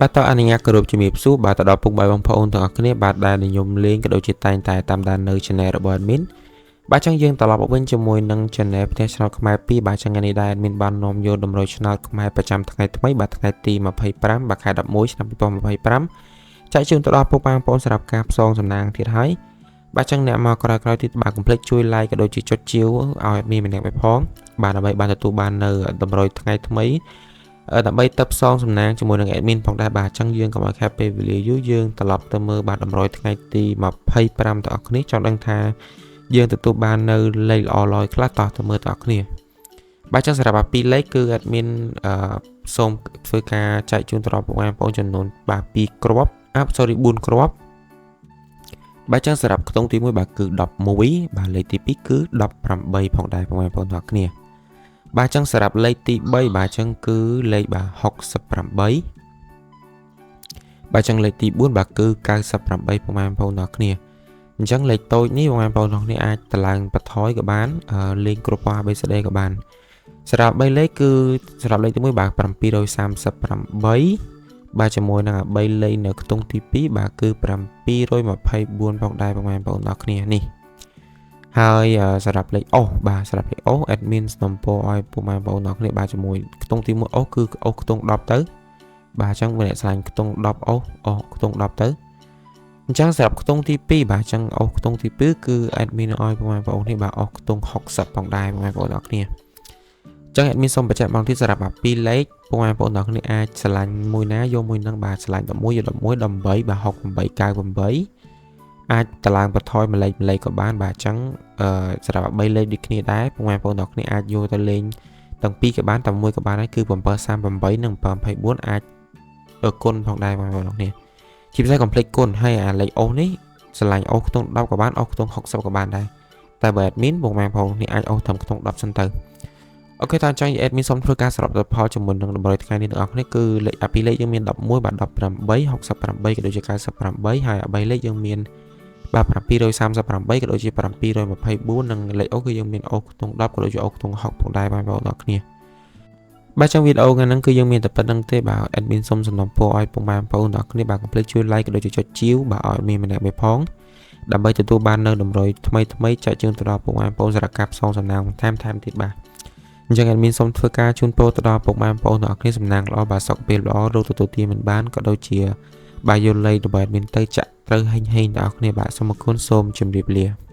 បាទតើអនុញ្ញាតគោរពជំរាបសួរបាទទៅដល់ពុកម៉ែបងប្អូនទាំងអស់គ្នាបាទដែលនិយមលេងក៏ដូចជាតែងតែតាមដាននៅ Channel របស់ Admin បាទចឹងយើងត្រឡប់មកវិញជាមួយនឹង Channel ផ្ទះឆ្នោតខ្មែរ2បាទចឹងថ្ងៃនេះដែរ Admin បាននាំយកតម្រុយឆ្នោតខ្មែរប្រចាំថ្ងៃថ្មីបាទថ្ងៃទី25បាទខែ11ឆ្នាំ2025ចែកជូនទៅដល់ពុកម៉ែបងប្អូនសម្រាប់ការផ្សងសំណាងទៀតហើយបាទចឹងអ្នកមកក្រោយៗទៀតបាទកុំភ្លេចជួយ like ក៏ដូចជាចុចជាវឲ្យ Admin ម្នាក់ไปផងបាទដើម្បីបានទទួលបាននៅតម្រុយថ្ងៃថ្មីដើម្បីទៅផ្សងសំណាងជាមួយនឹង admin ផងដែរបាទអញ្ចឹងយើងកុំឲ្យខាតពេលវេលាយូរយើងត្រឡប់ទៅមើលបាទតម្រុយថ្ងៃទី25ទាំងអស់គ្នាចង់ដឹងថាយើងទទួលបាននៅលេខល្អឡយខ្លះតោះទៅមើលទាំងអស់គ្នាបាទចឹងសម្រាប់អាពីរលេខគឺ admin អឺសូមធ្វើការចែកជូនទៅដល់បងប្អូនចំនួនបាទ2គ្រាប់អា sorry 4គ្រាប់បាទចឹងសម្រាប់ខ្ទង់ទី1បាទគឺ11បាទលេខទី2គឺ18ផងដែរបងប្អូនទាំងអស់គ្នាបាទចឹងសម្រាប់លេខទី3បាទចឹងគឺលេខបាទ68បាទចឹងលេខទី4បាទគឺ98បងប្អូនទាំងគ្នាអញ្ចឹងលេខតូចនេះបងប្អូនទាំងគ្នាអាចតឡើងបន្ថយក៏បានលេងគ្រប់ពណ៌ ABCD ក៏បានសម្រាប់3លេខគឺសម្រាប់លេខទី1បាទ738បាទជាមួយនឹង3លេខនៅខ្ទង់ទី2បាទគឺ724ផងដែរបងប្អូនទាំងគ្នានេះហើយសម្រាប់លេខអូសបាទសម្រាប់លេខអូស admin សំណូមពរឲ្យពុកម៉ែបងប្អូនទាំងគ្នាបាទជាមួយខ្ទង់ទី1អូសគឺអូសខ្ទង់10ទៅបាទអញ្ចឹងបើអ្នកឆ្លាញ់ខ្ទង់10អូសអូសខ្ទង់10ទៅអញ្ចឹងសម្រាប់ខ្ទង់ទី2បាទអញ្ចឹងអូសខ្ទង់ទី2គឺ admin ឲ្យពុកម៉ែបងប្អូននេះបាទអូសខ្ទង់60ផងដែរពុកម៉ែបងប្អូនទាំងគ្នាចឹង admin សូមបញ្ជាក់បងទៀតសម្រាប់អាពីរលេខពុកម៉ែបងប្អូនទាំងគ្នាអាចឆ្លាញ់មួយណាយកមួយនឹងបាទឆ្លាញ់11យក11 18បាទ68 98អាចតឡើងបន្ថយមួយលេខមួយលេខក៏បានបាទអញ្ចឹងអឺសម្រាប់3លេខដូចគ្នាដែរពុកម៉ែបងប្អូនទាំងគ្នាអាចយកទៅលេងទាំងពីរក៏បានតែមួយក៏បានដែរគឺ738និង724អាចគុណផងដែរបងប្អូនទាំងគ្នាជាពិសេសកុំភ្លេចគុណហើយអាលេខអូសនេះស្រឡាញ់អូសខ្ទង់10ក៏បានអូសខ្ទង់60ក៏បានដែរតែបើ admin ពុកម៉ែបងប្អូននេះអាចអូសត្រឹមខ្ទង់10សិនទៅOK តើអញ្ចឹង admin សូមធ្វើការសរុបផលជាមួយនឹងតម្រុយថ្ងៃនេះទាំងអស់គ្នាគឺលេខអាពីរលេខយើងមាន11បាទ18 68ក៏ដូចជា98ហើយអា3លេខយើងមានបាទ738ក៏ដូចជា724និងលេខអូគឺយើងមានអូខ្ទង់10ក៏ដូចជាអូខ្ទង់6ផងដែរបងប្អូនទាំងគ្នាបាទចឹងវីដេអូថ្ងៃហ្នឹងគឺយើងមានតែប៉ុណ្្នឹងទេបាទ admin សូមសំណូមពរឲ្យពុកម៉ែបងប្អូនទាំងគ្នាបាទកុំភ្លេចជួយ like ក៏ដូចជាចុចជាវបាទឲ្យមានម្នាក់មួយផងដើម្បីទទួលបាននៅតម្រុយថ្មីថ្មីចែកជូនទៅដល់ពុកម៉ែបងប្អូនសម្រាប់ការផ្សងសំណាងបន្ថែមថែមទៀតបាទអញ្ចឹង admin សូមធ្វើការជូនពរទៅដល់ពុកម៉ែបងប្អូនទាំងអស់គ្នាសំណាងល្អបាទសុខភាពល្អរកទទួលទានមិនបានក៏ដូចជាបាទយល់លេខរបស់ admin ទៅចាក់ត្រូវហេងហេងទាំងអស់គ្នាបាទសូមអរគុណសូមជម្រាបលា។